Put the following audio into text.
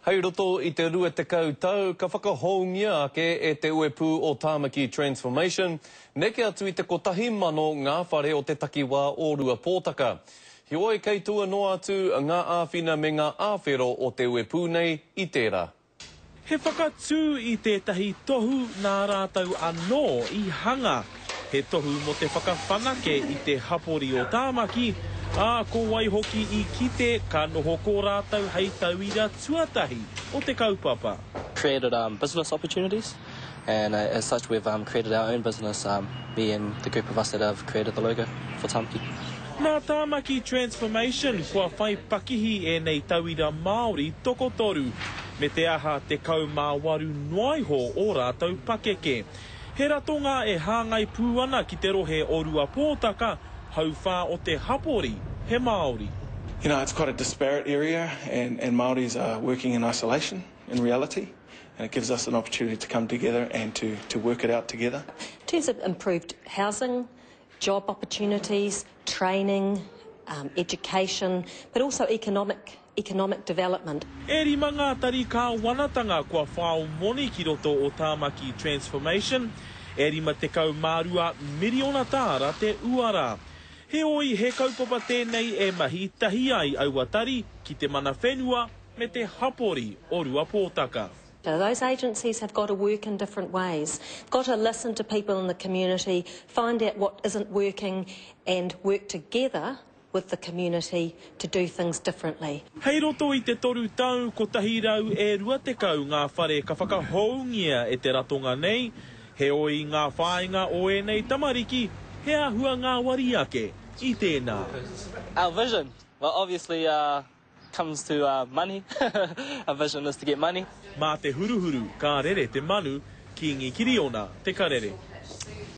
Hei roto i te 20 tau, ka whakahoungia ake e te uepū o Tāmaki Transformation, neke atu i te 1,000 ngā whare o te takiwā o Ruapōtaka. Heoi, kei tua noa atu ngā āwhina me ngā āwhero o te uepū nei i tērā. He whakatū i tētahi tohu nā rātou anō i hanga. He tohu mō te whakawhanake i te hapori o Tāmaki, ā, ko wai hoki i kite ka noho ko rātou hei tauira tuatahi o te kaupapa. Created business opportunities and as such we've created our own business, me and the group of us that have created the logo for Tāmaki. Nā Tāmaki Transformation kua whai pakihi ēnei tauira Māori tokotoru, me te aha 18 noa iho ō rātou pakeke. He ratonga e hāngai pū ana ki te rohe o Ruapōtaka, hauwhā o te hapori he Māori. You know, it's quite a disparate area and, and Māoris are working in isolation in reality and it gives us an opportunity to come together and to, to work it out together. In terms of improved housing, job opportunities, training, um, education, but also economic economic development. E rima ngā tari kāwanatanga kua whao moni ki roto o Tāmaki Transformation, e 52 miriona tāra te uara. Heoi, he kaupapa tēnei e mahi tahi ai aua tari ki te mana whenua me te hapori o Ruapōtaka. So those agencies have got to work in different ways, got to listen to people in the community, find out what isn't working and work together with the community to do things differently. Hei roto i te toru tau, 120 ngā whare ka whakahoungia e te ratonga nei, heoi ngā whāinga o ēnei tamariki he āhua ngāwari ake i tēnā. Our vision, well obviously comes to money, our vision is to get money. Mā te huruhuru ka rere te manu, Kīngi Kiriona te karere.